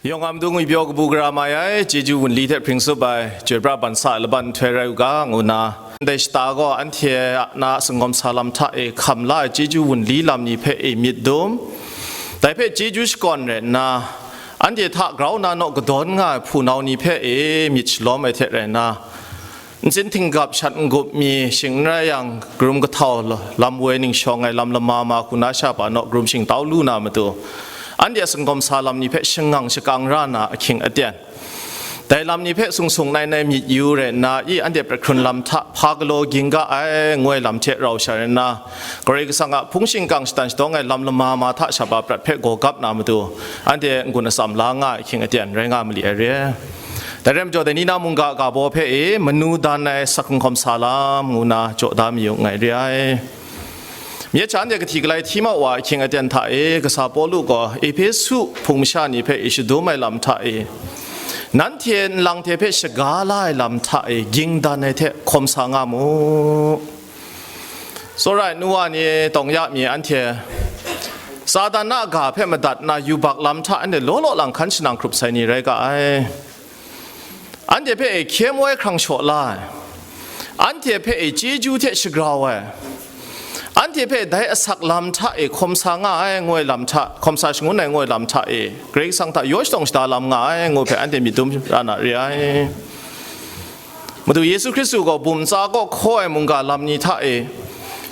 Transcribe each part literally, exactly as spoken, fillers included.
Yawng a matu ngwipyaw kabu gara mai ai, chyeju wunli hte hpring tsup ai, chyoi pra ban sa ai laban nhtoi rai u ga, ngu nna, ndai shata gaw anhte a na a singawm sa lam hta e hkam la ai chyeju wunli lam ni hpe e myit dum, dai hpe chyeju shakawn rai nna, anhte hta grau na naw kadawn nga ai hpunau ni hpe e myit shalawm ai hte rai nna, ntsin htinggap shat n-gup mi shing n rai yang, karum kahtau lam woi ning shawng ai lam lama ma hku na sha pa naw karum shingtau lu na matu, anhte a singawm sa lam ni hpe shangang shakang ra na ahkying aten, dai lam ni hpe sung sung nai nai myit yu rai nna, i anhte prat hkrun lam hta hpa galaw ging ga ai, ngu ai lam hte rau sha rai nna, Karai Kasang a hpung shingkang shatan shadawng ai lam lama ma hta sha pa prat hpe gaw gap na matu, anhte n-gun atsam la nga ai ahkying aten rai nga mali ai re. Dai rai majaw, dai ni na mungga ga baw hpe e manu dan ai sak hkawm sa lam ngu na jaw da mayu nngai re ai. Myit sha anhte kahti galai hti mau wa ahkying aten hta e, kasa Pawlu gaw Ehpesu hpung masha ni hpe e shadum ai lam hta e, nanhte nlang hte hpe shaga la ai lam hta e, ging dan ai hte hkawm sa nga mu. Tsawra ai nu wa ni, tawng ya mi anhte, Satan a ga hpe madat nna yubak lam hta anhte law law lang hkan shanang hkrup sai ni rai ga ai. Anhte hpe e hkye moi hkrang shaw la ai, anhte hpe e chyeju hte shagrau ai, anhte hpe dai asak lam hta e hkawm sa nga ai, ngu ai lam hta, hkawm sa shangun ai, ngu ai lam hta e, Karai Kasang hta yaw shadawng shada lam nga ai, ngu hpe anhte myit dum ra na re ai. Madu Yesu Hkristu gaw bum tsa kaw hkaw ai mungga lam ni hta e,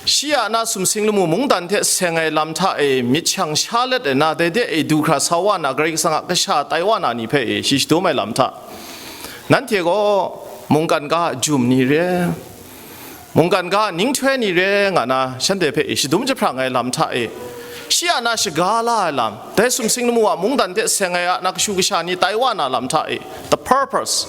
shi a na sumsing lamu mungdan hte seng ai lam hta e myit shang sha let ai na, dai de e du hkra sa wa na, Karai Kasang a kasha tai wa na ni hpe e shi shadum ai lam hta, nanhte gaw mungkan ga a jum ni re, mungkan ga a ninghtoi ni re nga na, shanhte hpe e shadum jahprang ai lam hta e, shi a na shaga la ai lam, dai sumsing lamu a mungdan hte seng ai a na kashu kasha ni tai wa na lam hta e, the purpose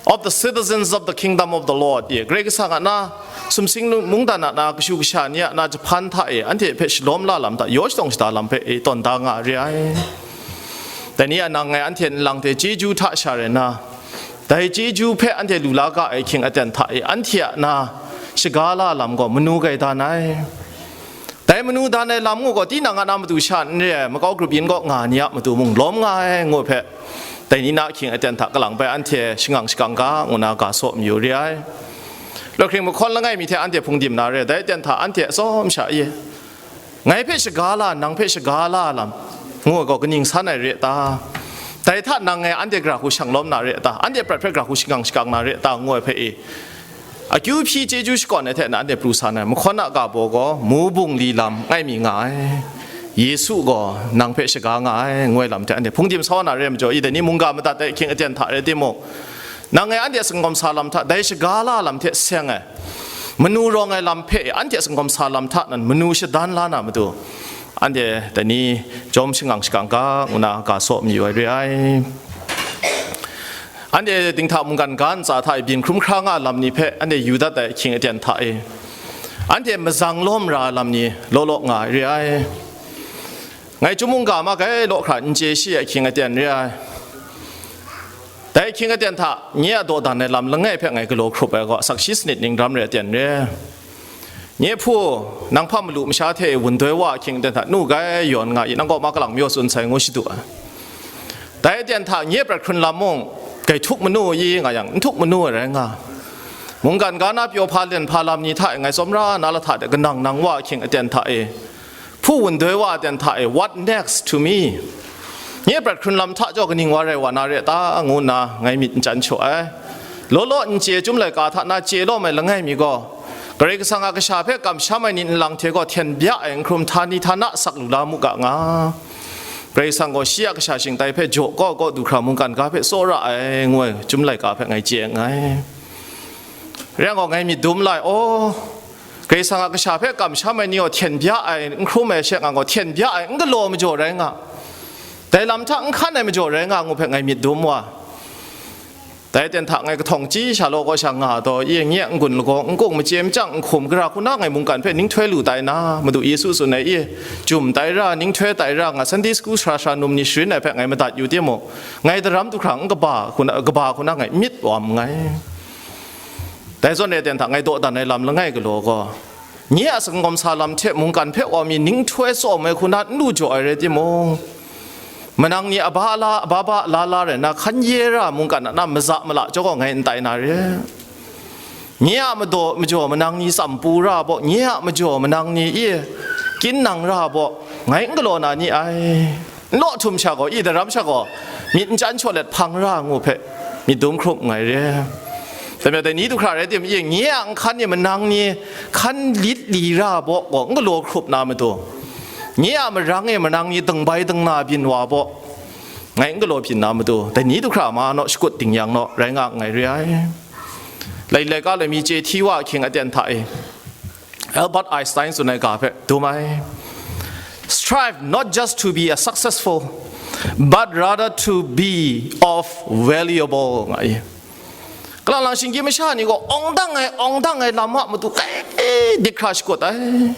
of the citizens of the kingdom of the Lord, ye, Karai Kasang a na sumsing mungdan a na kashu kasha ni a na jahpan hta e, anhte hpe shalawm la lam hta, yaw shadawng shada lam hpe e tawn da nga re ai. Dai ni a nang ngai anhte nlang hte chyeju hta sha rai na, dai chyeju hpe anhte lu la ga ai ahkying aten hta e, anhte a na shaga la lam gaw manu gaidan ai. Dai manu dan ai lam ngu gaw, tinang a na matu sha n re ai, makau grup yin kaw nga ni a matu mung lawm nga ai, ngu hpe, dai ni na ahkying aten hta kalang bai anhte shangang shakang ga, ngu na ga saw mayu re ai. Lahkring mahkawn langai mi hte anhte hpung dim na re, dai aten hta anhte atsawm sha i, ngai hpe shaga la, nang hpe shaga la lam, ngu ai gaw kaning san ai re ta? Dai hta nang ngai anhte gara hku shang lawm na re ta? Anhte prat hpe gara hku shangang shakang na re ta? Ngu ai hpe i, akyu hpyi chyeju shakawn ai hte na anhte pru sa na ai, mahkawn a ga baw gaw mu bungli lam ngai mi nga ai, Yesu gaw nang hpe shaga nga ai, ngu ai lam hte anhte hpung dim sa wa na re ai majaw, i dai ni mungga madat ai ahkying aten hta rai timung, nang ngai anhte a singawm sa lam hta dai shaga la lam hte seng ai, manu rawng ai lam hpe anhte a singawm sa lam hta nan manu shadan la na matu, anhte dai ni jawm shangang shakang ga, ngu na ga saw mayu ai re ai. Anhte dinghta mungkan ga ntsa hta e byin hkrum hkra nga lam ni hpe anhte yu dat ai ahkying aten hta e, anhte mazang lawm ra lam ni law law nga ai re ai. Ngai chyum mungga ma gai law hkra n chye shi ai ahkying aten re ai. Dai ahkying aten hta nye a dawdan ai lam langai hpe ngai galaw hkrup ai gaw, sakshi sanit ning ram re aten re. Nye hpu, nang hpa malu masha hte e wundoi wa ahkying aten hta nu gai yawn nga i, nang kaw ma kalang mayaw tsun sai, ngu shadu ai. Dai aten hta nye prat hkrun lam mung, grai htuk manu i nga yang, n htuk manu ai rai nga. Mungkan ga na pyaw hpa len hpa lam ni hta e ngai tsawmra na lahta de kanang nang wa ahkying aten hta e, hpu wundoi wa aten hta e, "What next to me? Nye prat hkrun lam hta jaw kaning wa rai wa na re ta?" ngu nna ngai myit n chyan shaw ai. Law law n chye, Chyum laika hta na chye lawm ai langai mi gaw, Karai Kasang a kasha hpe kamsham ai ni nlang hte gaw hten bya ai n hkrum htani htana sak lu la mu ga nga. Karai Kasang gaw shi a kasha shingtai hpe jaw kaw kaw du hkra mungkan ga hpe tsawra ai, ngu ai Chyum laika hpe ngai chye nngai. Rai yang gaw, ngai myit dum lai, aw, Karai Kasang a kasha hpe kamsham ai ni gaw hten bya ai, n hkrum ai she nga gaw, hten bya ai, n galaw majaw rai nga, dai lam hta n hkan ai majaw rai nga, ngu hpe ngai myit dum wa. Dai aten hta ngai kahtawng chyi sha law kaw sha nga taw, i nye n-gun lagaw, n-gung, machye machyang, n-hkum, gara hku na ngai mungkan hpe ning htoi lu tai na, Madu Yesu tsun ai, i, jum tai ra, ning htoi tai ra, nga Sunday school sara sara num ni sharin ai hpe ngai madat yu timung, ngai daram du hkra n kaba hku na, kaba hku na ngai myit wa nngai. Dai zawn e aten hta ngai dawdan ai lam langai galaw gaw, nye a sangawm sa lam hte mungkan hpe wa mi ning htoi tsawm ai hku na n lu jaw ai rai timung, Manang ni aba la, aba ba la la rai na, hkan ye ra mungkan a na maza mala jaw gaw ngai n tai na re. Nye a madaw majaw manang ni tsam pu ra baw, nye a majaw manang ni i kyin nang ra baw, ngai n galaw na ni ai. N law htum sha gaw, i daram sha gaw, myit n chyan shaw let hpang ra ngu hpe, myit dum hkrup nngai re. Dai majaw dai ni du hkra rai tim, i nye a nhkan e manang ni hkan lit li ra baw gaw, n galaw hkrup na matu, nye a marang e manang ni dingbai dingna byin wa baw, ngai n galaw byin na matu, dai ni du hkra ma naw shakut ding yang naw, rai nga nngai re ai. Lai laika lai mi chye hti wa ahkying aten hta e, Albert Einstein tsun ai ga hpe dum ai. Strive not just to be a successful, but rather to be of valuable, nga i. Kalang lang shinggyim masha ni gaw awng dang ai, awng dang ai lam a matu kai dik hkra shakut ai.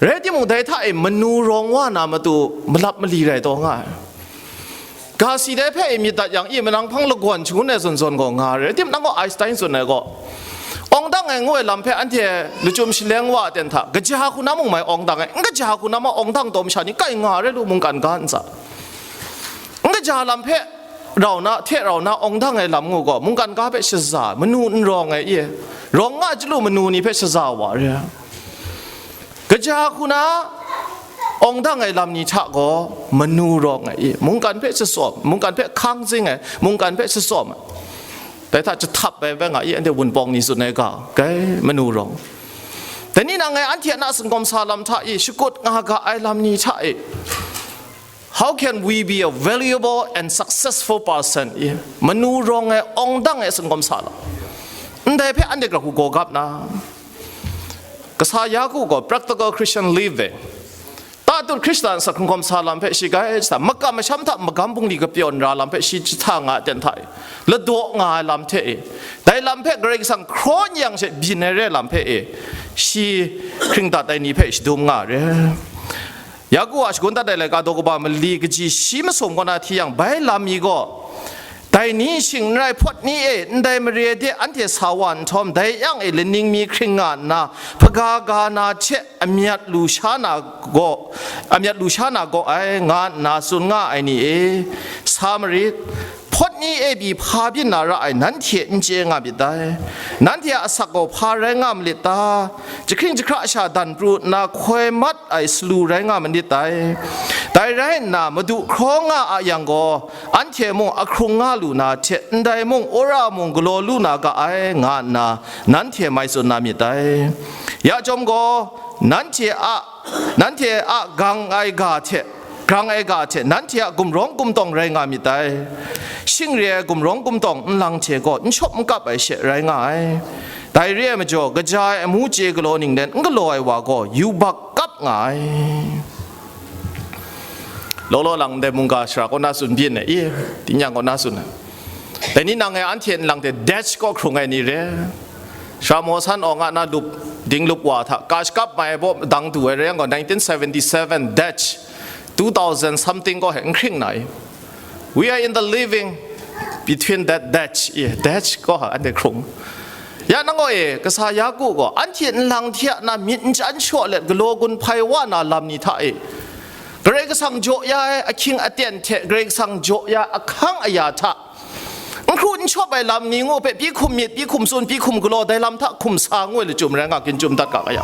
Rai timung, dai hta e manu rawng wa na matu malap mali rai taw nga ai. Ga si dai hpe e myit dat yang, i manang hpang lagawn shangun ai zawn zawn gaw nga rai. Rai tim, nang gaw Einstein tsun ai gaw, awng dang ai ngu ai lam hpe anhte lachyum shaleng wa aten hta, kaja hku na mung mai awng dang ai, n kaja hku na ma awng dang taw masha ni kai nga rai lu, mungkan ga ntsa. N kaja lam hpe rau na, hte rau na awng dang ai lam ngu gaw, mungkan ga hpe shaza, manu n rawng ai i, rawng nga chyalu manu ni hpe shaza wa re. Kaja hku na awng dang ai lam ni hta gaw manu rawng ai i, mungkan hpe shatsawm, mungkan hpe hkang zing ai, mungkan hpe shatsawm ai. Dai hta jahtap ai bai nga i, anhte Wunpawng ni tsun ai ga, kai manu rawng. Dai ni nang ngai anhte a na singkawm sa lam hta i, shakut nga ga ai lam ni hta e, how can we be a valuable and successful person? I, manu rawng ai, awng dang ai singkawm sa lam. Ndai hpe anhte grau hku gaw gap na, kasa Yaku gaw practical Christian living, tatut Hkristan asak hkungkawm sa lam hpe shi gai, sa makam masham hta magam bungli kapyawn ra lam hpe shi jahta nga ai ten hta e, ladaw nga ai lam hte e, dai lam hpe Karai Kasang hkraw n yang she byin ai re lam hpe e, shi hkring dat ai ni hpe shadum nga ai re. Yaku a shagun dat ai laika daw kaba mali kaji shi masum kaw na hti yang, bai lam mi gaw, dai ni shing n rai hpawt ni e, ndai mare de anhte sa wa nhtawm, dai yang e laning mi hkring nga nna, hpaga ga na hte amyat lu sha na gaw, amyat lu sha na gaw ai, nga nna tsun nga ai ni e, sa marit. Hpawt ni e pyi hpa byin na ra ai nanhte n chye nga myit dai. Nanhte a asak gaw hpa rai nga malit ta? Jahkring jahkra sha dan pru nna hkoi mat ai salu rai nga manit dai. Dai rai nna, Madu hkraw nga a yang gaw, anhte mung ahkrung nga lu na hte, ndai mung, wora mung galaw lu na ga ai, nga nna nanhte mai tsun na myit dai. Ya chyawm gaw, nanhte a, nanhte a gang ai ga hte, grang ai ga hte, nanhte a gumrawng gumtawng rai nga myit dai. Shing re ai gumrawng gumtawng nlang hte gaw n shawp n kap ai she rai nga ai. Dai re ai majaw, kaja ai amu chye galaw ning len n galaw ai wa gaw, yubak kap nga ai. Law law lang ndai mungga shara kaw na tsun byin ai, i, tingnyang kaw na tsun ai. Dai ni nang e anhte nlang hte Dutch kaw hkrung ai ni re. Shara maw san awng a na lup, dinglup wa hta, ka shakap mai ai baw dang du ai rai yang gaw, nineteen seventy-seven Dutch, two thousand something kaw he n hkring na i. We are in the living between that Dutch, i, Dutch kaw ha anhte hkrung. Ya nang gaw e, kasa Yaku gaw, anhte nlang hte a na myit n chyan shaw let galaw gun hpai wa na lam ni hta e, Karai Kasang jaw ya ai ahkying aten hte Karai Kasang jaw ya ahkang aya hta, n hkru n shawp ai lam ni ngu hpe, pyi hkum myit, pyi hkum tsun, pyi hkum galaw, dai lam hta hkum sa ngu ai lachyum rai nga, ginchum dat ga yang,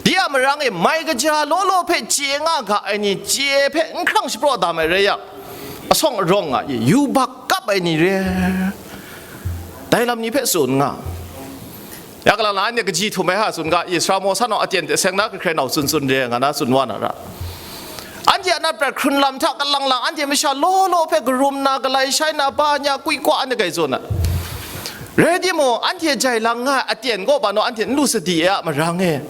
di a marang e mai kaja law law hpe chye nga ga ai ni, chye hpe n hkrang shapraw dam ai rai yang, asawng arawng nga i, yubak kap ai ni re, dai lam ni hpe tsun nga. Ya kalang lang anhte kaji htum ai ha tsun ga i, sara maw san awng aten hte seng na kahkrai nau tsun tsun re nga na tsun wa na ra. Anhte a na prat hkrun lam hta kalang lang anhte masha law law hpe karum na, galai shai na, ba nya, kwi kwa anhte gai tsun ai. Rai timung, anhte jai lang nga ai aten kaw pa naw anhte n lu sadi ai a marang e,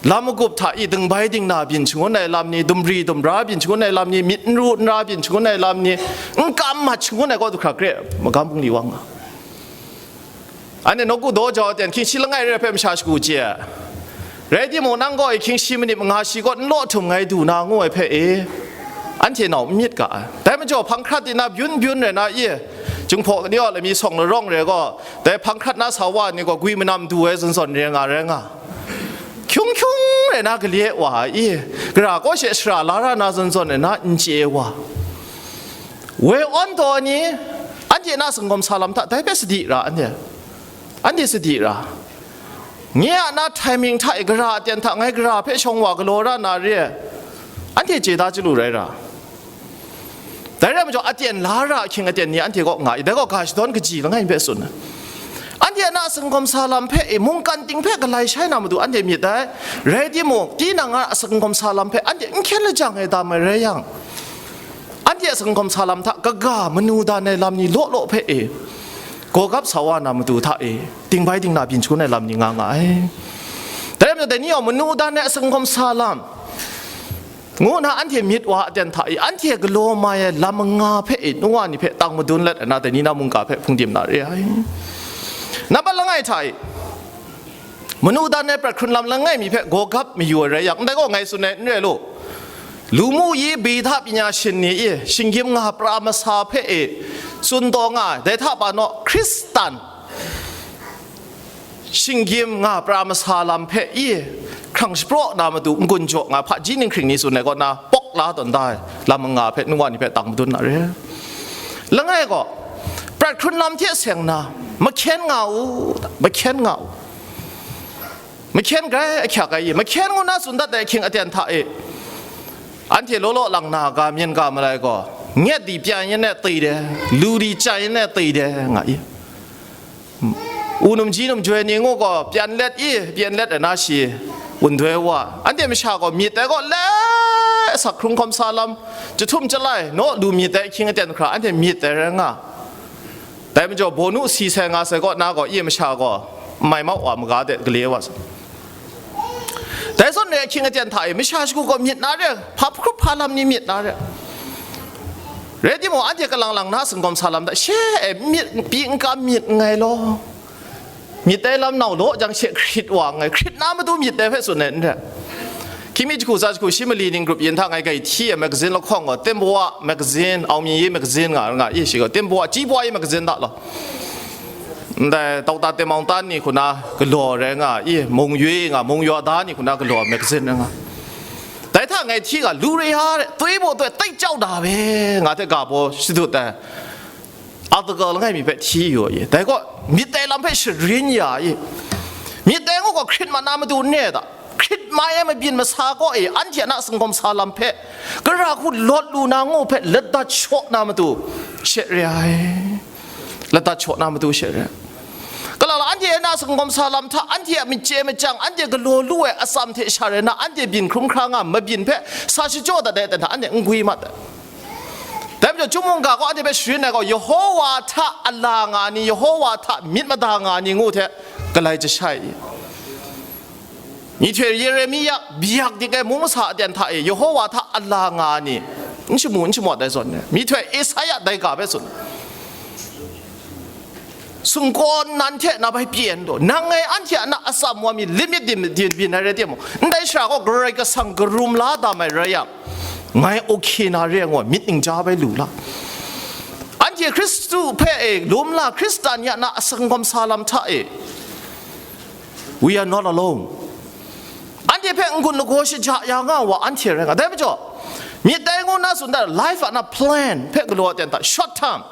lam magup hta i dingbai dingna byin shangun ai lam ni, dumri dumra byin shangun ai lam ni, myit n ru n ra byin shangun ai lam ni, n kam mat shangun ai kaw du hkra gre, magam bungli wang nga. Anhte nawku daw jau ten hkying shi langai re ai hpe masha shagu chye ai. Rai timung, nang gaw i hkying shi manit manga shi kaw n law htum ngai du na ngu ai hpe e, anhte nau n myit ga ai. Dai majaw, hpang hkrat di na, byun byun rai na i, Jinghpaw ni aw lami sawng larawng re gaw, dai hpang hkrat na sa wa ni gaw gwi manam du ai zawn zawn re nga, rai nga. Hkyung hkyung rai na gale wa i, gara kaw she shara la ra na zawn zawn rai na n chye wa. Woi awn taw ni, anhte na singkawm sa lam hta dai hpe sadi ra anhte. Anhte sadi ra. Nye a na timing hta e gara aten hta ngai gara hpe shawng wa galaw ra na re. Anhte chye da chyalu rai ra. Dai rai majaw, aten la ra ahkying aten ni anhte kaw nga i, dai gaw ga shadawn kaji langai mi hpe tsun ai. Anhte a na singkawm sa lam hpe e, mungkan ting hpe galai shai na matu anhte myit dai. Rai timung, tinang a singkawm sa lam hpe anhte n hkyen lajang ai dam ai rai yang, anhte a singkawm sa lam hta kaga manu dan ai lam ni law law hpe e, gawgap sa wa na matu hta e, dingbai dingna byin shangun ai lam ni nga nga ai. Dai rai majaw, dai ni yawng manu dan ai singkawm sa lam, ngu na anhte myit wa aten hta i, anhte galaw mai ai lam manga hpe i, nu wa ni hpe tang madun let ai na, dai ni na mungga hpe hpung dim na re ai. Nambat langai hta i, manu dan ai prat hkrun lam langai mi hpe gawgap mayu ai rai yang, ndai gaw ngai tsun ai n rai lu. Lu mu yi, bida panya shin ni i, shinggyim nga pra masa hpe i, tsun taw nga ai, dai hta pa naw, Hkristan shinggyim nga pra masa lam hpe i, hkrang shapraw na matu n-gun jaw nga, hpaji ninghkring ni tsun ai kaw na, pawk la tawn da ai lam nga hpe, nu wa ni hpe tang madun na re. Langai gaw, prat hkrun lam hte seng na, mahkyen nga u, mahkyen nga u. Mahkyen grai ahkyak ai i, mahkyen ngu na tsun dat ai ahkying aten hta e, anhte law law lang na ga myen ga malai gaw, nyet di pyan yan ai tei de, lu di chyan yan ai tei de, nga i. U num ji num joi ni ngu gaw, pyan let i, pyan let ai na shi, wun doi wa. Anhte masha gaw myit ai gaw le, asak hkrung hkawm sa lam, jahtum jalai, naw lu myit ai ahkying aten hkra, anhte myit ai rai nga. Dai majaw, bawnu si sai nga sai kaw na gaw, i masha gaw, n mai mau wa maga de gale wa sa. Dai zawn re ahkying aten hta e, masha shagu gaw myit na re, hpa hkrup hpa lam ni myit na re. Rai timung, anhte kalang lang na singkawm sa lam hta, she e myit, pyi n kam myit nngai law. Myit dai lam nau law jang she hkrit wa nngai, hkrit na matu myit dai hpe tsun ai n re. Hkying mi jahku tsa jahku shi mali ning grup yin hta ngai gai hti ai magazine lahkawng gaw, Tembawa magazine, Aung Myi Ye magazine nga, nga i shi gaw, Tembawa, Chibwa Ye magazine da law. Ndai Dokta Temawng Tan ni hku na galaw rai nga i, Mung Yue nga, Mung Yua Da ni hku na galaw ai magazine rai nga. Dai hta ngai hti ga, lu re ya re, tui baw tui tai jau da be, nga hte ga baw shadut ai article langai mi hpe hti yu ai. Dai gaw, myit dai lam hpe sharin ya i. Myit dai ngu gaw hkrit mat na matu n re da. Hkrit mai ai mabyin masa kaw e, anhte a na singkawm sa lam hpe, gara hku lawt lu na ngu hpe, ladat shaw na matu she re ai. Ladat shaw na matu she re ai. Kalang la, anhte a na singkawm sa lam hta, anhte a myit chye machyang, anhte galaw lu ai atsam hte sha rai na, anhte byin hkrum hkra nga mabyin hpe sa shachyaw dat ai aten hta, anhte n gwi mat ai. Dai majaw, chyum mungga gaw anhte hpe sharin ai gaw, Yehowa hta a la nga ni, Yehowa hta myit mada nga ni ngu hte, galai jashai i. Myihtoi Yeremia byak dik ai mung masa aten hta e, Yehowa hta a la nga ni, n shamu n shamawt ai zawn e, myihtoi Esaia dai ga hpe tsun. Sumgaw nnan hte na bai pyen taw, nang ngai anhte a na atsam wa mi limit din, din byin ai rai timung, ndai shara gaw Karai Kasang karum la dam ai rai yang, ngai okay na re ai ngu ai, myit ningja bai lu la. Anhte Hkristu hpe e lum la, Hkristan ya na asang gawm sa lam hta e, we are not alone. Anhte hpe n-gun lagaw shaja ya nga wa anhte rai nga. Dai majaw, myit dai ngu na tsun dat, life a na plan hpe galaw aten hta, short term.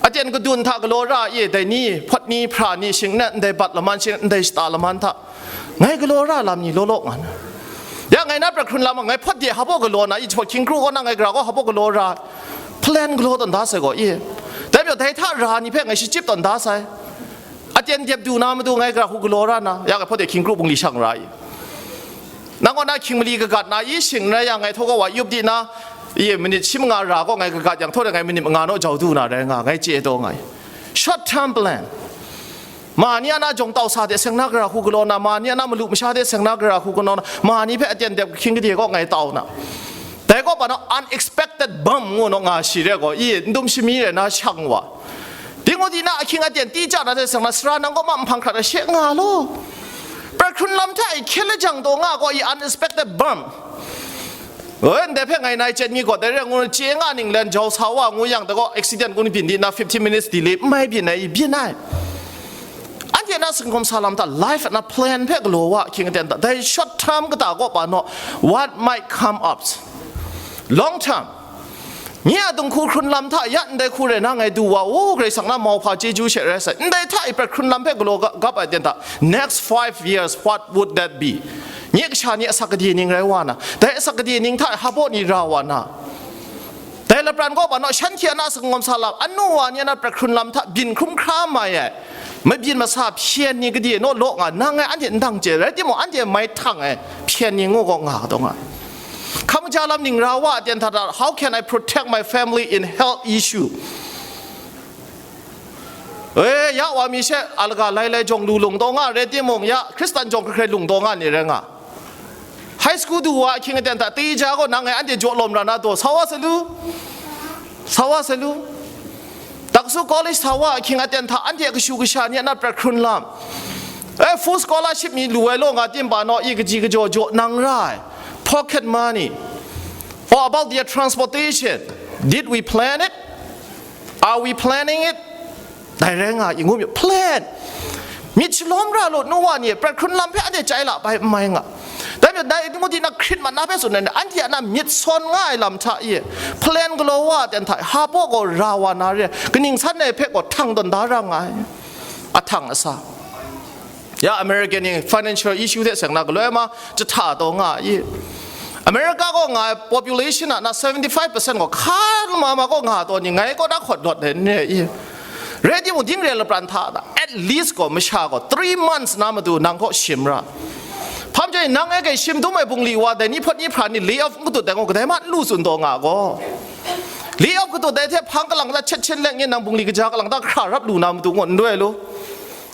Aten kadun hta galaw ra ai, dai ni, hpawt ni, hpra ni, shing na, ndai bat laman, shing ndai shata laman hta, ngai galaw ra lam ni law law nga na. Ya ngai na prat hkrun lam, ngai hpawt de hpa baw galaw na, i jahpawt hkying kru kaw na ngai gara gaw hpa baw galaw ra, plan galaw tawn da sai gaw i. Dai majaw, dai hta ra ni hpe ngai shachyip tawn da sai. Aten dep du na matu ngai gara hku galaw ra na, ya ngai hpawt de hkying kru bungli shang ra i. Nang kaw na hkying mali kagat na i, shing n rai yang, ngai htaw gaw wa yup di na, i, minit shi manga ra gaw ngai kagat yang, htaw de ngai minit manga naw jau du na rai nga, ngai chye taw nga i. Short term plan. Ma ni a na jawng tau sa de seng na gara hku galaw na, ma ni a na malu masha de seng na gara hku galaw na, ma ni hpe aten dep hkying gade gaw ngai tau na. Dai gaw pa naw unexpected bomb ngu naw nga shi re gaw, i, n dum shami re na shang wa. Dingu di na ahkying aten ti ja na hte seng na, sara nang kaw ma nhpang hkrat ai she nga law. Prat hkrun lam hta e hkye lajang taw nga gaw i unexpected bomb. Oi, ndai hpe ngai nai chyen mi gaw, dai re ngu, chye nga ning len jau sa wa ngu yang, dai gaw accident ngu ni byin di na, fifteen minutes delay, n mai byin ai, i byin ai. Anhte na singkum sa lam hta, life na plan hpe galaw wa ahkying aten hta, dai short term kata kaw pa naw, what might come up? Long term. Nye a dinghku hkrun lam hta ya ndai hku rai na ngai du wa u, Karai Kasang na mauhpa chyeju she rai sai. Ndai hta e prat hkrun lam hpe galaw ga-, gap ai aten hta, next five years, what would that be? Nye kasha ni asak gade ning rai wa na, dai asak gade ning hta e hpa ni ra wa na, dai lapran kaw pa naw, shanhte a na singkum sa lam, anu wa ni a na prat hkrun lam hta byin hkrum hkra mai ai, mabyin masa hpyen ni gade naw law nga, nang ngai anhte n dang chye, rai timung, anhte mai htang ai hpyen ni ngu gaw nga taw nga. Hkam kaja lam ning ra wa aten hta, how can I protect my family in health issue? E, ya wa mi she, alaga lai lai jawng lu lung taw nga, rai timung, ya Hkristan jawng hkrai hkrai lung taw nga ni rai nga. High school du wa ahkying aten hta, teja gaw nang ngai anhte jaw lawm ra na taw, sa wa sa lu. Sa wa sa lu. Taksu college sa wa ahkying aten hta, anhte a kashu kasha ni a na prat hkrun lam. E, full scholarship mi lu ai law nga, tim pa naw, i kaji kajaw jaw nang ra ai. Pocket money. Or about their transportation. Did we plan it? Are we planning it? Dai rai nga i ngu mi, plan. Myit shalawm ra law, nu wa ni, prat hkrun lam hpe anhte chyai la bai n mai nga. Dai majaw, dai Timoti na hkrit mat na hpe tsun ai, anhte a na myit sawn nga ai lam hta e, plan galaw wa aten hta, hpa gaw ra wa na re, kaning san ai hpe gaw htang tawn da ra nga ai. Ahtang asa. Ya American ni financial issue hte seng na galoi ma, jahta taw nga i. America gaw nga ai population a na seventy five percent gaw hka ma ma gaw nga taw ni, ngai kaw da hkawt lawt ai n re i. Rai timung, ding re lapran hta na, at least gaw masha gaw three months na matu nang kaw shim ra. Hpa majaw nang e kai shim dum ai bungli wa, dai ni hpawt ni hpra ni lay off n katut dai gaw, kadai ma n lu tsun taw nga gaw. Lay off katut dai hte hpang kalang ta chet chet leng nge nang bungli kaja kalang ta hkra rap lu na matu ngun n doi lu.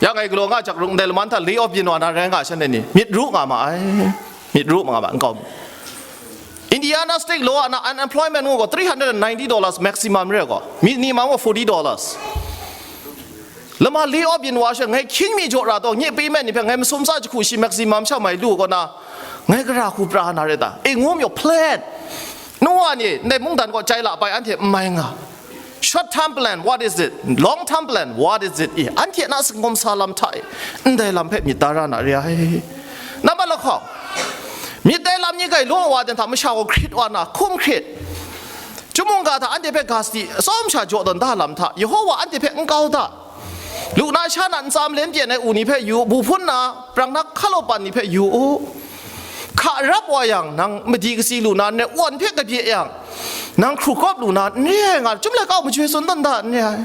Ya ngai galaw nga jak rung ndai laman hta lay off byin wa na rai nga shan dai ni, myit ru nga ma ai. Myit ru nga ma, n kau mi. Indiana State law a na unemployment ngu gaw three hundred and ninety dollars maximum re gaw, minimum gaw forty dollars. Lama lay off byin wa she, ngai hkying mi jaw ra taw, nye payment ni hpe ngai masum tsa jahku shi maximum sha mai lu kaw na, ngai gara hku pra na re ta? E ngu mi plan. Nu wa ni, ndai mungdan kaw chyai la bai anhte n mai nga. Short term plan, what is it? Long term plan, what is it? I, anhte na singkum sa lam hta e, ndai lam hpe myit da ra na re ai. Nambat lahkawng, myit dai lam ni kai law wa dan hta masha gaw hkrit wa na, hkum hkrit. Chyum mungga hta anhte hpe ga sadi, atsawm sha jaw tawn da lam hta, Yehowa anhte hpe n kau da. Lu na sha na ntsa malen pyen ai u ni hpe yu u, bu hpun na, prang na hkalawpan ni hpe yu u. Hka rap wa yang, nang madi kasi lu na n re, wan hpe kabye yang, nang hkru kawp lu na n re ai nga, chyum laika majoi tsun dan da n re ai.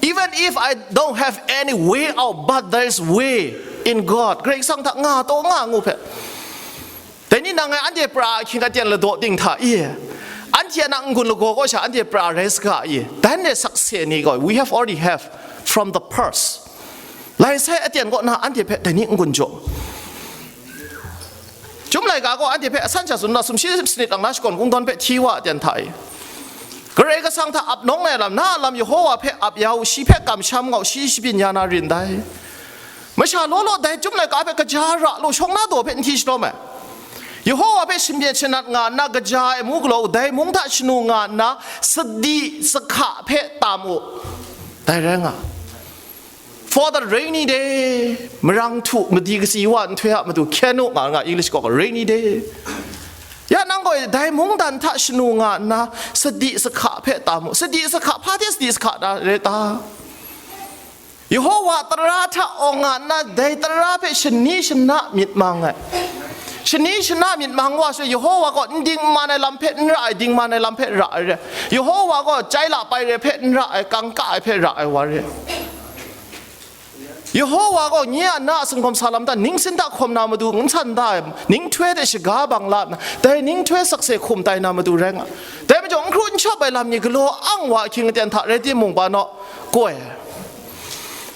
Even if I don't have any way out, but there is way in God. Karai Kasang hta nga taw nga ngu hpe. Dai ni nang ngai anhte pra ahkying aten ladaw ting hta i, anhte a na n-gun lagaw kaw sha anhte pra rai saga i, dan re sakse ni gaw, we have already have from the past. Lai sai aten kaw na anhte hpe dai ni n-gun jaw. Chyum laika gaw anhte hpe asan sha tsun na, sumshi sanit lang na shakawn kungdawn hpe hti wa aten hta i, Karai Kasang hta ap nawng ai lam, na a lam Yehowa hpe ap ya u, shi hpe kamsham nga u, shi shabyin ya na rin dai. Masha law law dai chyum laika hpe kaja ra law, shawng na daw hpe n hti shalawm ai. Yehowa hpe shamyet shanat nga nna kaja ai mu galaw u, dai mung hta shanu nga nna sadi sahka hpe tam u. Dai rai nga. For the rainy day, marang htu, madi kasi wa nhtoi a matu hkyen u nga nga, English kaw ga rainy day. Ya nang gaw dai mungdan hta shanu nga nna sadi sahka hpe tam u. Sadi sahka, hpa hte sadi sahka na re ta? Yehowa tara hta awng nga nna, dai tara hpe shani shana myit mang ai. Shani shana myit mang wa shaloi, Yehowa gaw n dingman ai lam hpe n ra ai, dingman ai lam hpe ra ai re. Yehowa gaw chyai la pai re hpe n ra ai, kangka ai hpe ra ai wa re. Yehowa gaw nye a na a singkawm sa lam hta ningsin hta hkawm na matu n san da ai, ninghtoi hte shaga bang la nna, dai ninghtoi sakse hkum tai na matu rai nga. Dai majaw, n hkru n shawp ai lam ni galaw ang wa ahkying aten hta rai timung, ba naw koi ai.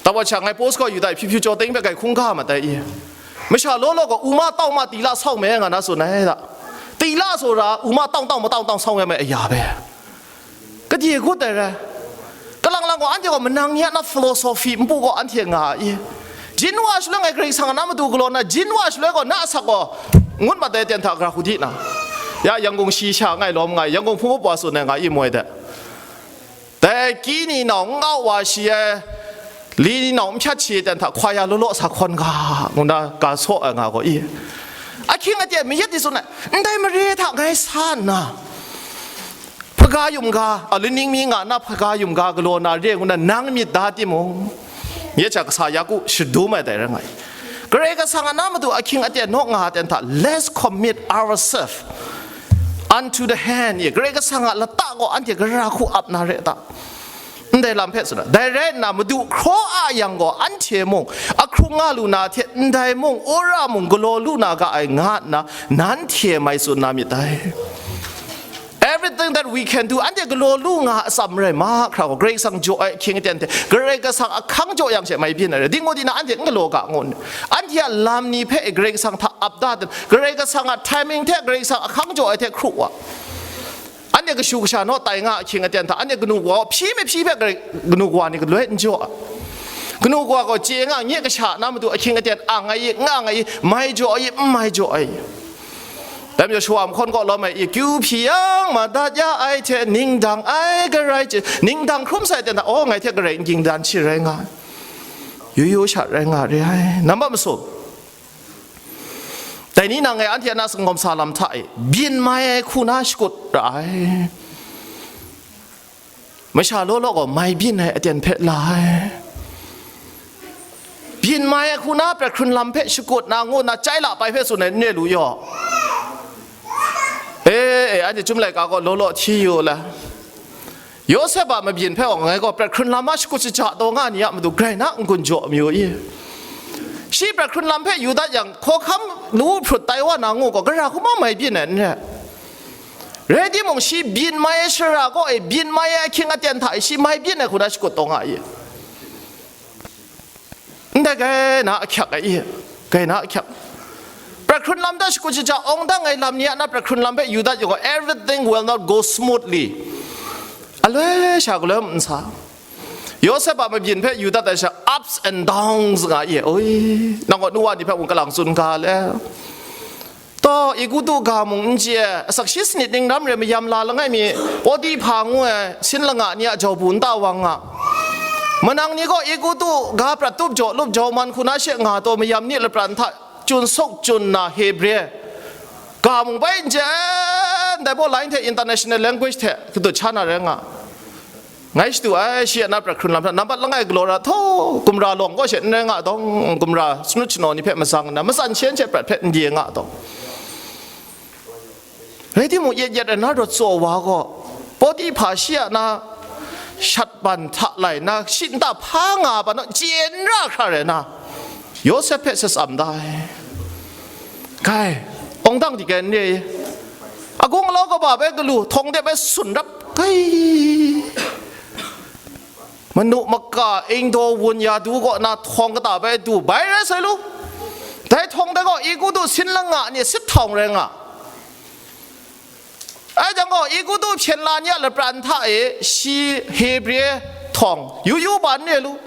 Tawa sha ngai post kaw yu dai, hpyi hpyi chyaw teng hpe kai hkungga mat ai i. Masha law law gaw, u ma tau ma tila sau me nga na tsun ai da. Tila tsawra, u ma tau tau ma tau tau sau me ai aya be. Kade gut ai rai. Kalang lang gaw, anhte gaw manang ni a na philosophy npu gaw anhte nga ai. Jin wa shaloi ngai Karai Kasang a na matu galaw na, jin wa shaloi gaw na asak gaw ngut mat ai ten hta gara hku di na. Ya, Yangon shi sha ngai lawm nga ai, Yangon hpung up wa tsun ai nga imoi de. Dai ki ni nau n kau wa shi ai, Li ni nau n hpyat shi ten hta hkwa ya law law sa hkawn ga, ngu na ga saw ai nga gaw i. Ahkying aten mayat ni tsun ai, ndai mare hta ngai sa nna, hpaga yum ga, a, laning mi nga na hpaga yum ga galaw na re ngu na nang myit da timung, nye hta kasa ya ku shadum ai dai rai nga ai. Karai Kasang a na matu ahkying aten naw nga ten hta, let's commit ourselves unto the hand. Ye, Karai Kasang a lata gaw anhte gara hku ap na re ta? Ndai lam hpe tsun ai. Dai rai nna, madu hkraw a yang gaw, anhte mung, ahkrung nga lu na hte, ndai mung, wora mung, galaw lu na ga ai, nga nna, nanhte mai tsun na myit dai. Everything that we can do, anhte galaw lu nga atsam rai mahkra gaw, Karai Kasang jaw ai ahkying aten hte, Karai Kasang ahkang jaw yang she mai byin ai rai. Ding ngu di na, anhte n galaw ga ngu nni? Anhte a lam ni hpe Karai Kasang hta ap da ten, Karai Kasang a timing hte, Karai Kasang ahkang jaw ai hte hkru wa. Anhte kashu kasha naw tai nga ahkying aten hta, anhte kanu kawa hpyi mahpyi hpe grai, kanu kawa ni galoi n jaw ai. Kanu kawa gaw chye nga, nye kasha na matu ahkying aten ang ai i, n ang ai i, mai jaw ai i, n mai jaw ai i. Dai majaw shawa mahkawn kaw lawm ai i, kyu hpyi yang madat ya ai hte ning dang ai garai chye, ning dang hkrum sai ten hta, aw, ngai hte garai n ging dan shi rai nga ai. Yu yu sha rai nga re ai. Nambat masum. Dai ni nang e anhte a na sangawm sa lam hta e, byin mai ai hku na shakut ra ai. Masha law law gaw mai byin ai aten hpe la ai. Byin mai ai hku na prat hkrun lam hpe shakut na ngu na chyai la pai hpe tsun ai n re lu yaw. E, e, anhte chyum laika gaw law law hti yu la. Yawsep a mabyin hpe gaw ngai gaw prat hkrun lam a shakut shaja taw nga ni a matu grai na n-gun jaw mayu i? Shi prat hkrun lam hpe yu dat yang, hkawhkam lu hprut tai wa na ngu gaw, gara hku ma mai byin ai n rai. Rai timung, shi byin mai ai shara kaw e, byin mai ai ahkying aten hta e, shi mai byin ai hku na shakut taw nga i? Ndai grai na ahkyak ai i, grai na ahkyak. Prat hkrun lam hta shakut shaja awng dang ai lam ni a na prat hkrun lam hpe yu dat yang gaw, everything will not go smoothly. Aloi sha galoi n sa. Yawsep a mabyin hpe yu dat ai sha, ups and downs nga i, oi, nang gaw nu wa ni hpe mung kalang tsun ga le. Taw, Egutu ga mung n chye, asak shi sanit ning ram re mayam la langai mi, Pawtihpa ngu ai sin langa ni a jau bu nta wang nga. Manang ni gaw Egutu ga prat tup jaw lup jau man hku na she nga taw mayam ni lapran hta chun suk chun na Hebre ga mung bai n chye, ndai baw lai hte international language hte kadut sha na rai nga. Ngai shadu ai, shi a na prat hkrun lam hta, nambat langai galaw ra htaw, gumra lawng kaw she n rai nga dawng, gumra sanut shanaw ni hpe matsang nna, matsan shen she prat hpe n de nga dawng. Rai timung, yet yet ai na rawt tsaw wa gaw, Pawtihpa shi a na shat ban hta lai na, shi nta hpa nga ban naw, chye n ra hkra rai na, Yawsep hpe shatsam da ai. Kai, awng dang di kai n re i? Agung alau kaba bai galu, htawng de bai sun rap, kai. Manu maka ingdaw wun ya du kaw na htawng kata bai du, bai rai sai lu. Dai htawng dai gaw Egutu sin langa ni sit htawng rai nga. Ai jang gaw, Egutu hpyen la ni a lapran hta e shi Hebre htawng yu yu ban re lu.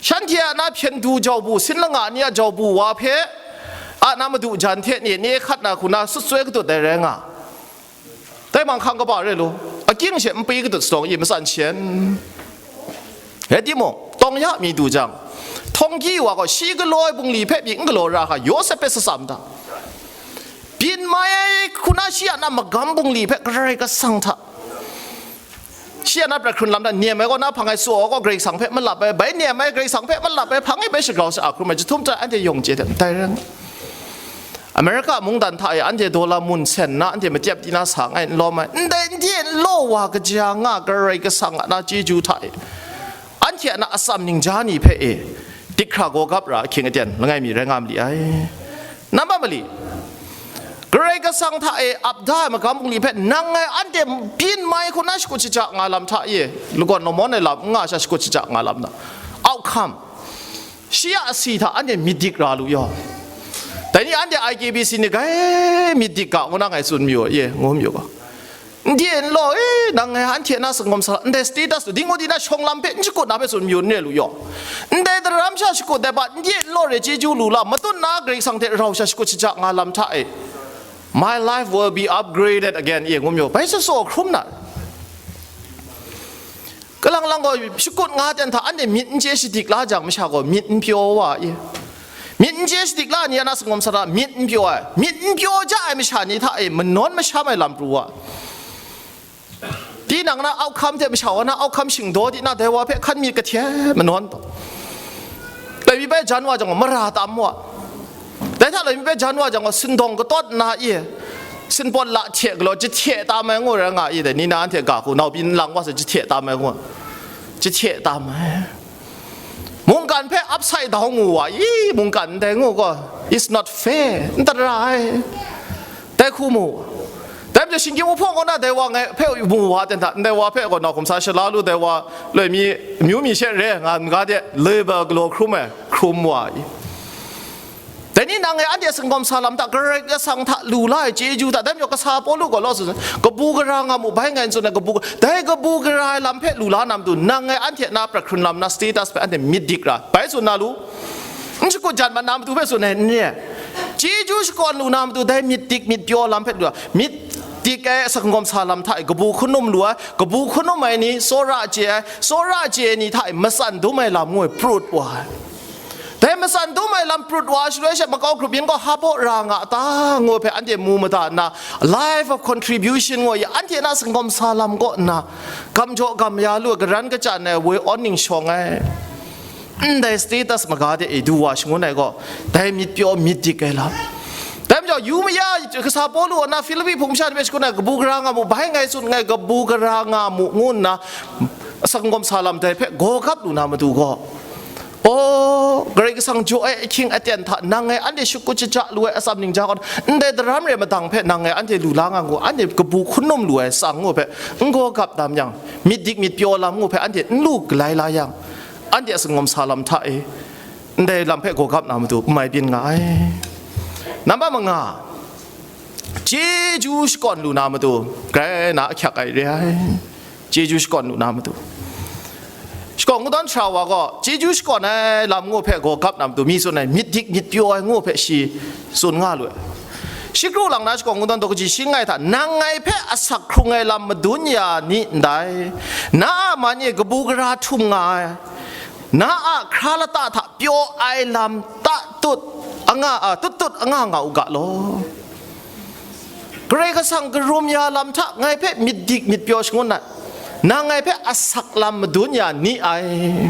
Shanhte a na hpyen du jau bu, sin langa ni a jau bu wa hpe a na madu jan hte ni ne hkat na hku na sut soi katut ai rai nga. Dai manghkang kaba re lu, akying she npwi katut sadawng i matsan shen. Rai timung, tawng ya mi du jang, htawng gyi wa gaw shi galaw ai bungli hpe pyi n galaw ra hkra, Yawsep hpe shatsam da. Byin mai ai hku na shi a na magam bungli hpe Karai Kasang hta, shi a na prat hkrun lam hta nem ai gaw, na hpang ai tsaw gaw Karai Kasang hpe malap ai, bai nem ai Karai Kasang hpe malap ai, hpang e bai shagrau sha a hkrum ai, jahtum hta anhte yawng chye hte ndai rai nga. America mungdan hta e anhte dollar mun sen na, anhte matyep di na sa ngai n lawm ai, ndai n de n law wa kaja nga Karai Kasang a na chyeju hta e, anhte a na atsam ningja ni hpe e, dik hkra gaw gap ra ahkying aten langai mi rai nga ma li ai. Nambat mali, Karai Kasang hta e ap da ai magam bungli hpe nang ngai anhte byin mai hku na shakut shaja nga lam hta e, lagawn lamawn ai lam n nga sha shakut shaja nga lam na, outcome, shi a asi hta anhte myit dik ra lu yaw. Dai ni anhte I K B C ni gai myit dik ga ngu na ngai tsun mayu, ye, ngu mayu ga. N de n law, e, nang ngai anhte na sangawm sa, ndai status lu, ding ngu di na shawng lam hpe n shakut na hpe tsun mayu n re lu yaw. Ndai daram sha shakut ai hpa, n de n law re chyeju lu la, matut na Karai Kasang hte rau sha shakut shaja nga lam hta e, my life will be upgraded again, ye, ngu mayu. Bai sa tsaw hkrum na. Kalang lang gaw shakut nga ten hta anhte myit n chye shadik la jang masha gaw myit n pyaw wa i. Myit n chye shadik la ni a na sanggawm sara myit n pyaw ai, myit n pyaw ja ai masha ni hta e manawn masham ai lam pru wa. Tinang na auhkam hte masha wa na auhkam shingdaw di na dai wa hpe hkan myit kahte manawn taw. Loi mi bai jan wa jang gaw mara tam wa. Dai hta loi mi bai jan wa jang gaw sindawng katawt nna i, sinpawt la hte galaw jahte tam ai ngu rai nga i dai, ni na anhte ga hku nau byin lang wa sa jahte tam ai ngu, jahte tam ai. Mungkan hpe upside down mu wa i, mungkan ndai ngu gaw, it's not fair, n tara ai. Dai hku mu. Dai majaw shinggyim wuhpawng kaw na dai wa ngai hpe mu wa ten hta, ndai wa hpe gaw nau hkum sa shala lu, dai wa loi mi, amyu mi she re nga n ga de, labour galaw hkrum ai, hkrum wa i. Dai ni nang e anhte sanggawm sa lam hta, Karai Kasang hta lu la ai chyeju hta, dai majaw kasa Pawlu gaw law tsun, kabu gara nga mu bai ngai n tsun ai, kabu, dai kabu gara ai lam hpe lu la na matu, nang e anhte na prat hkrun lam na status hpe anhte myit dik ra, bai tsun na lu. N shakut jan mat na matu hpe tsun ai, n re ai. Chyeju shakawn lu na matu, dai myit dik myit pyaw lam hpe lu ai, myit dik ai sanggawm sa lam hta e kabu hkun num lu ai, kabu hkun num ai ni, tsawra chye ai, tsawra chye ai ni hta e matsan dum ai lam ngu ai prut wa ai. Dai matsan dum ai lam prut wa shaloi she makau grup yin gaw hpa baw ra nga ta ngu hpe anhte mu mada nna, life of contribution ngu ai, anhte na sanggawm sa lam kaw nna, gam jaw gam ya lu ai, karan kachyan ai, woi awn ning shawng ai. Ndai status maga de e du wa shangun ai gaw, dai myit pyaw myit dik ai lam. Dai majaw, yu maya kasa Pawlu a na Hpilipi hpung masha ni hpe shakun ai, kabu gara nga mu, bai ngai tsun nngai, kabu gara nga mu, ngu nna, sanggawm sa lam dai hpe gaw gap lu na matu gaw, aw, Karai Kasang jaw ai ahkying aten hta nang ngai anhte shakut shaja lu ai atsam ning ja kaw, ndai daram rai madang hpe nang ngai anhte lu la nga ngu, anhte kabu hkun num lu ai tsang ngu hpe n gaw gap tam yang, myit dik myit pyaw lam ngu hpe anhte n lu galai la yang, anhte a sanggawm sa lam hta e ndai lam hpe gaw gap na matu n mai byin nga ai. Namba manga, chyeju shakawn lu na matu grai na ahkyak ai re ai. Chyeju shakawn lu na matu, shakawn kungdawn sara wa gaw chyeju shakawn ai lam ngu hpe gaw gap na matu mi tsun ai, myit dik myit pyaw ai ngu hpe shi tsun nga lu ai. Shi kru lang na shakawn kungdawn daw kaji shi nngai hta, nang ngai hpe asak hkrung ai lam madun ya ni ndai, na a man e kabu gara htum nga ai, na a hkra lata hta pyaw ai lam ta tut anga, a, tut tut anga nga u ga law. Karai Kasang karum ya lam hta ngai hpe myit dik myit pyaw shangun ai, nang ngai hpe asak lam madun ya ni ai.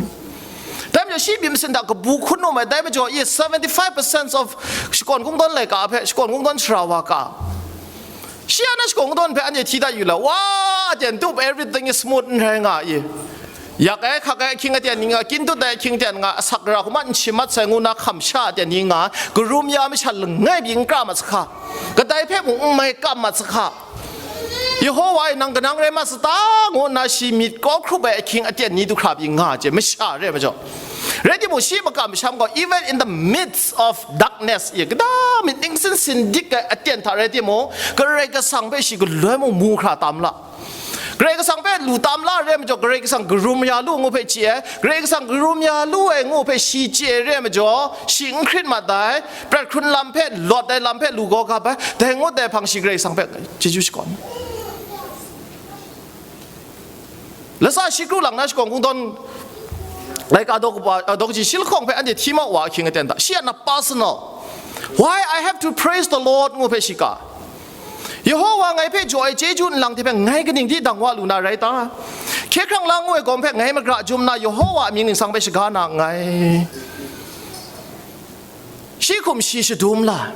Dai majaw shi byin masin hta kabu hkun num ai, dai majaw i seventy five percent of shakawn kungdawn laika hpe shakawn kungdawn sara wa ka. Shi a na shakawn kungdawn hpe anhte hti dat yu la, wa, jan tup everything is smooth n rai nga i. Yak ai, hkak ai ahkying aten ni nga, kyin tut ai ahkying aten nga, asak gara hku mat n shim mat sai ngu na hkam sha aten ni nga, karum ya masha langai pyi n kra mat sa hka, kadai hpe mung n mai kam mat sa hka. Yehowa e nang kanang rai mat sa ta, ngu nna shi myit kau hkrup ai ahkying aten ni du hkra pyi nga ai masha re ai majaw, rai timung, shi makam masham gaw, even in the midst of darkness, ye, kata myit ningsin sin dik ai aten hta rai timung, Karai Kasang hpe shi galoi mung mu hkra tam la. Karai Kasang hpe lu tam la re ai majaw, Karai Kasang karum ya lu ngu hpe chye ai, Karai Kasang karum ya lu ai ngu hpe shi chye re ai majaw, shi n hkrit mat ai, prat hkrun lam hpe, lawt ai lam hpe lu gaw gap ai, dai ngut dai hpang shi Karai Kasang hpe chyeju shakawn. Lasa shi kru lang na shakawn kungdawn laika daw kaba, a, daw kaji shi lahkawng hpe anhte hti mau wa ahkying aten hta, shi a na personal, "Why I have to praise the Lord?" ngu hpe shi ka. Yehowa ngai hpe jaw ai chyeju nlang hte hpe ngai kaning di dang wa lu na rai ta? Hkye hkrang la ngu ai gawm hpe ngai magra jum na Yehowa a mying ningsang hpe shaga na nngai. Shi hkum shi shadum la.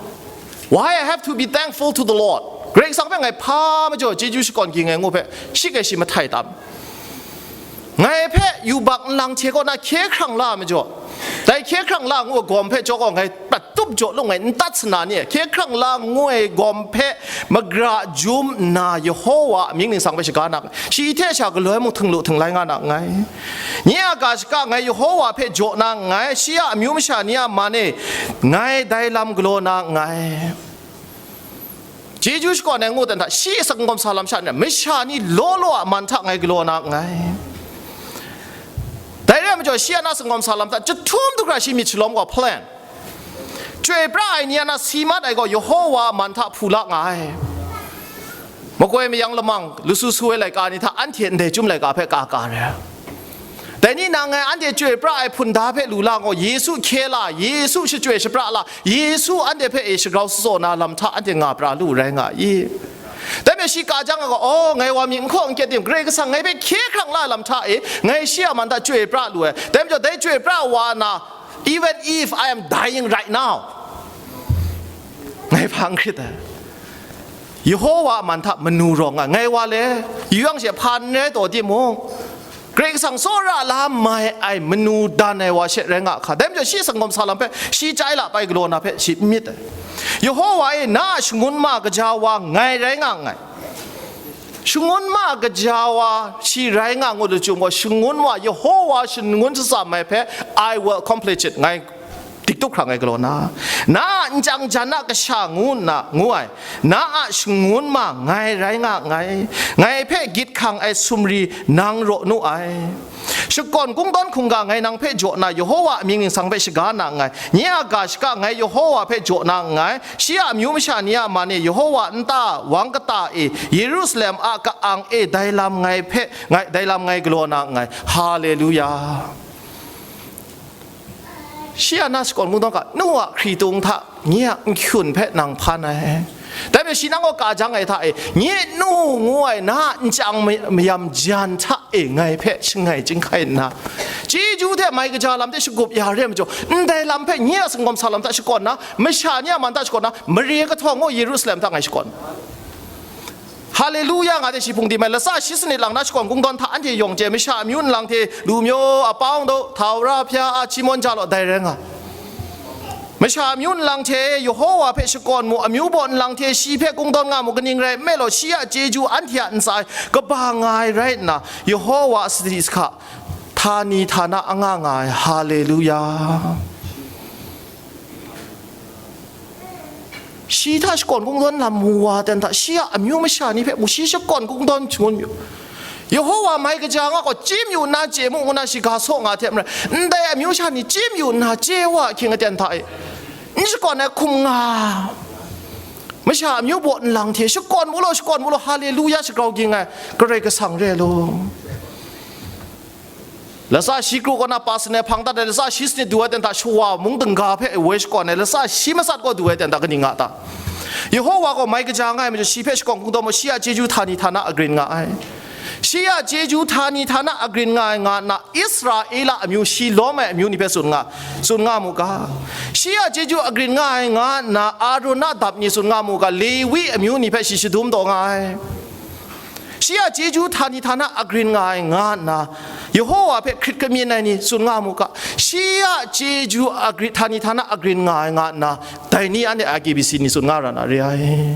"Why I have to be thankful to the Lord?" Karai Kasang hpe ngai hpa majaw chyeju shakawn ging ai ngu hpe, shi hkai shi mahtai tam. Ngai hpe yubak nlang hte kaw na hkye hkrang la majaw, dai hkye hkrang la ngu ai gawm hpe jaw gaw ngai prat tup jaw lung ngai n tat sana ni, hkye hkrang la ngu ai gawm hpe magra jum nna Yehowa a mying ningsang hpe shaga na, shi hte sha galoi mung htinglu htinglai nga na nngai. Nye a ga shaka ngai Yehowa hpe jaw na nngai, shi a amyu masha ni a man e ngai dai lam galaw na nngai. Chyeju shakawn ai ngu dan hta, shi a sanggawm sa lam sha nna, masha ni law law a man hta ngai galaw na nngai. Dai rai majaw, shi a na sanggawm sa lam hta, jahtum du hkra shi myit shalawm gaw plan. Chyoi pra ai ni a na si mat ai gaw, Yehowa a man hta hpu la nga ai. Makoi mayang lamang, lusu su ai laika ni hta, anhte ndai chyum laika hpe ka ka re ai. Dai ni nang ngai anhte chyoi pra ai hpunda hpe lu la gaw, Yesu hkye la, Yesu shachyoi shapra la, Yesu anhte hpe e shagrau shazaw na lam hta anhte nga pra lu rai nga i. Dai majaw shi ka jang ai gaw, "Oh, ngai wa mi n hkaw n kyet tim, Karai Kasang ngai hpe hkye hkrang la ai lam hta e, ngai shi a man hta chyoi pra lu ai. Dai majaw dai chyoi pra wa na, even if I am dying right now, ngai hpa n hkrit ai. Yehowa a man hta manu rawng nga, ngai wa le, yu yang she hpa n rai taw timung, Karai Kasang tsawra la mai ai manu dan ai wa she rai nga hka. Dai majaw shi sanggawm sa lam hpe, shi chyai la pai galaw na hpe shi n myit ai. Yehowa e, na a shangun ma kaja wa ngai rai nga nngai. Shangun ma kaja wa shi rai nga ngut lachyum gaw, shangun wa, Yehowa shangun shatsam ai hpe, I will accomplish it, ngai diktuk hkrang ai galaw na, na a nchyang jan a kasha ngu nna ngu ai, na a shangun ma ngai rai nga nngai, ngai hpe gyit hkang ai sumri nang raw nu ai. Shakawn kungdawn hkungga ngai nang hpe jaw na, Yehowa amying ningsang hpe shaga na nngai. Nye a ga shaka ngai Yehowa hpe jaw na nngai. Shi a amyu masha ni a man e Yehowa nta wang kata e Yerusalem a ka-ang e dai lam ngai hpe, ngai, dai lam ngai galaw na nngai. Haleluya. Shi a na shakawn kungdawn ga, nu a hkritung hta nye a nhkyun hpe nang hpan ai. Dai hpe shi nang gaw ka jang ai hta e, nye nu ngu ai na a nchyang may-, mayam jan hta e ngai hpe shangai chyinghkai nna, chyeju hte mai kaja lam hte shagup ya re ai majaw, ndai lam hpe nye a sanggawm sa lam hta shakawn na, masha ni a man hta shakawn na, mare kahtawng gaw Yerusalem hta ngai shakawn. Haleluya nga de shi hpung di mai, latsa shi sanit lang na shakawn kungdawn hta anhte yawng chye, masha amyu nlang hte lu myaw, apawng daw, htawra hpya a, hti mawn ja law, dai rai nga. Masha amyu nlang hte Yehowa hpe shakawn mu, amyu baw nlang hte shi hpe kungdawn nga mu, kaning rai nme law, shi a chyeju anhte a ntsa e kaba nga ai rai nna, Yehowa a sadi sahka htani htana anga nga ai. Haleluya. Shi hta shakawn kungdawn lam mu wa ten hta, shi a amyu masha ni hpe mu, shi shakawn kungdawn shangun yu. Yehowa mai kaja nga gaw, chye yu nna chye mu ngu na shi ga saw nga hte maren, ndai amyu masha ni chye yu nna chye wa ahkying aten hta e, n shakawn ai hkum nga. Masha amyu baw nlang hte shakawn mu law, shakawn mu law, haleluya, shagrau ging ai Karai Kasang re law. Latsa shi kru kaw na pa sanai hpang dat ai, latsa shi sanit du ai ten hta shawa mung dingga hpe woi shakawn ai, latsa shi matsat kaw du ai ten hta kaning nga ta? Yehowa gaw mai kaja nga ai majaw, shi hpe shakawn kungdawn mu, shi a chyeju htani htana agrin nga ai. Shi a chyeju htani htana agrin nga ai nga nna, Israela amyu, shi lawm ai amyu ni hpe tsun nga, tsun nga mu ga. Shi a chyeju agrin nga ai nga nna, Aaron a dap ni tsun nga mu ga, Lewi amyu ni hpe shi shadum taw nga ai. Shi a chyeju htani htana agrin nga ai nga nna, Yehowa hpe hkrit kamyin ai ni tsun nga mu ga, shi a chyeju agri-, htani htana agrin nga ai nga nna, dai ni anhte I K B C ni tsun nga ra na re ai.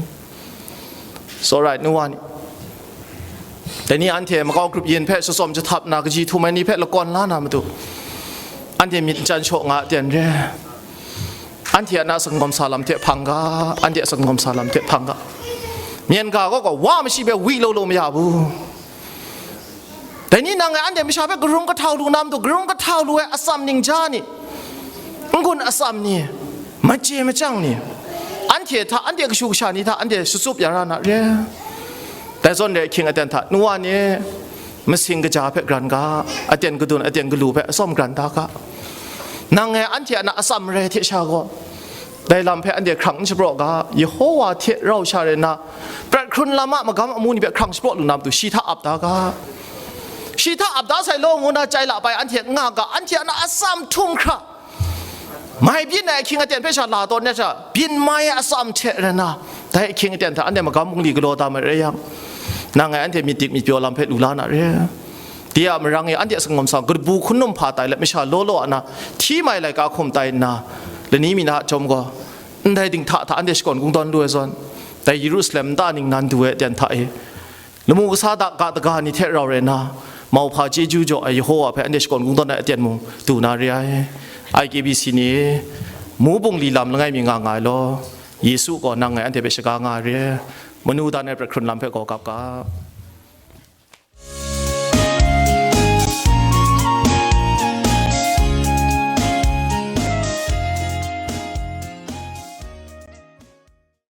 Tsawra ai, nu wa ni. Dai ni anhte makau grup yin hpe shatsawm jahtap na kaji htum ai ni hpe lakawn la na matu, anhte myit n chyan shaw nga a ten re. Anhte a na sanggawm sa lam hte hpang ga, anhte a sanggawm sa lam hte hpang ga. Myen ga gaw gaw wa mashi hpe wi lo lo maya bu. Dai ni nang ngai anhte masha hpe garung kahtau lu na matu, garung kahtau lu ai atsam ningja ni, n-gun atsam ni, machye machyang ni, anhte hta, anhte kashu kasha ni hta, anhte shatsup ya ra na re. Dai zawn re ahkying aten hta, nu wa ni, masing kaja hpe gran ga, aten kadun, aten galu hpe atsawm gran da ga. Nang ngai anhte a na atsam marai hte sha gaw, dai lam hpe anhte hkrang n shapraw ga, Yehowa hte rau sha rai nna, prat hkrun lam a magam amu ni hpe hkrang shapraw lu na matu, shi hta ap da ga. Shi hta ap da sai law ngu na chyai la pai anhte n nga ga, anhte a na atsam htum hkra, mai byin ai ahkying aten hpe sha la tawn ai sha, byin mai ai atsam hte rai nna, dai ahkying aten hta anhte magam bungli galaw da ma rai yang, nang ngai anhte myit dik myit pyaw lam hpe lu la na re. Dai a marang e anhte a sanggawm sa, kabu hkun num hpa tai let masha law law a na, hti mai laika hkum tai nna, lani mi na a chyawm gaw, ndai dinghta hta anhte shakawn kungdawn lu ai zawn, dai Yerusalem nta ningnan du ai aten hta e, lamu kasa da ga daga ni hte rau rai nna, mauhpa chyeju jaw ai Yehowa hpe anhte shakawn kungdawn ai aten mung du na re ai. I K B C ni, mu bungli lam langai mi nga nga ai law, Yesu gaw nang ngai anhte hpe shaga nga ai re. Manu dan ai prat hkrun lam hpe gaw gap ga.